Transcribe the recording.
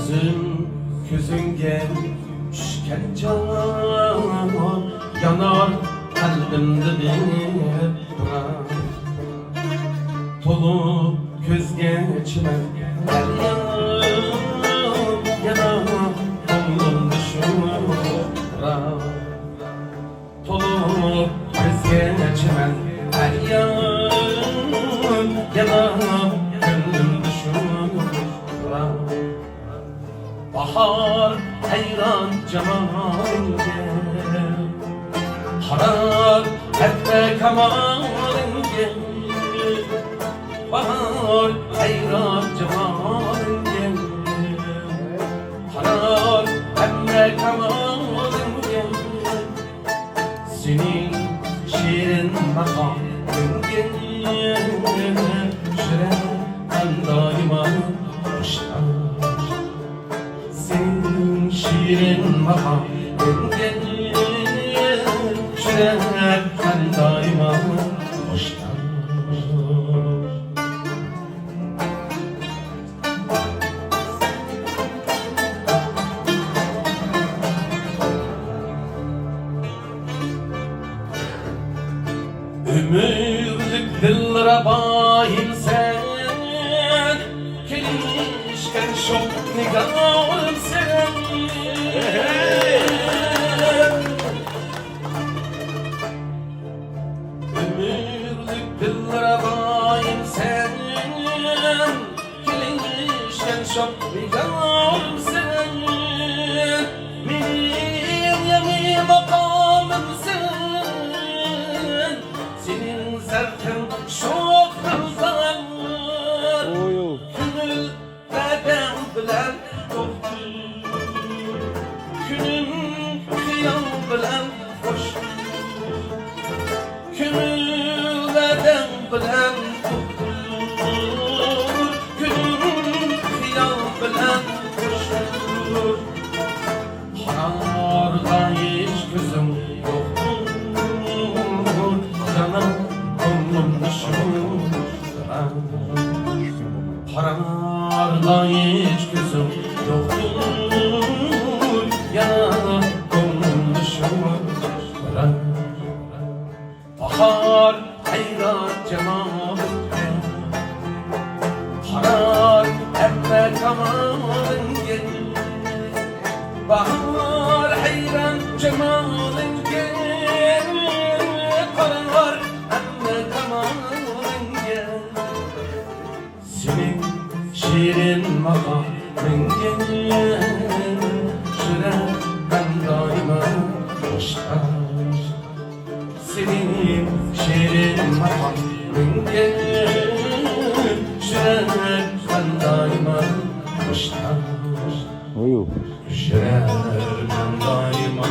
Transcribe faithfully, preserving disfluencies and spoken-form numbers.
كۆزۈڭگە چۈشكەن چاغ، يانار قەلبىمدە بىر پىراق. تولۇپ كۆزگە چىمەن ھەر يان، يەنە كۆڭلۈمدە شۇ پىراق. تولۇپ كۆزگە چىمەن ھەر يان، يەنە كۆڭلۈمدە شۇ پىراق. باھار ھەيران جامالىڭگە، قارار ھەممە كامالىڭگە. باھار ھەيران جامالىڭگە، قارار ھەممە كامالىڭگە. سېنىڭ شېرىن ماقامىڭگە، يۈرەك دائىما خۇشتار. سېنىڭ شېرىن ماقامىڭگە، يۈرەك دائىما خۇشتار. ئۆمۈرلۈك دىلرەبايىم سەن، كېلىشكەن شوق نىگارىم سەن. ئۆمۈرلۈك دىلرەبايىم سەن، كېلىشكەن شوق نىگارىم سەن. مېنىڭ يېڭى ماقامىم سەن، سېنىڭ زەرخىڭ شوق دىلدار. كۆڭۈل ۋەدەڭ بىلەن توقتۇر، كۈنۈم خىيال بىلەن خۇشتۇر. كۆڭۈل ۋەدەڭ بىلەن توقتۇر، كۈنۈم خىيال بىلەن خۇشتۇر. قارارغا ھېچ كۆزۈڭ يوقتۇر، جانان كۆڭلۈمدە شۇ. قارارغا ھېچ كۆزۈڭ يوقتۇر، يەنە كۆڭلۈمدە شۇ. باھار ھەيران جامالىڭگە، قارار ھەممە كامالىڭگە. باھار ھەيران جامالىڭگە، قارار ھەممە كامالىڭگە. سېنىڭ شېرىن ماقامىڭگە، يۈرەك دائىما خۇشتار. سېنىڭ شېرىن ماقامىڭگە، يۈرەك دائىما خۇشتار. يۈرەك دائىما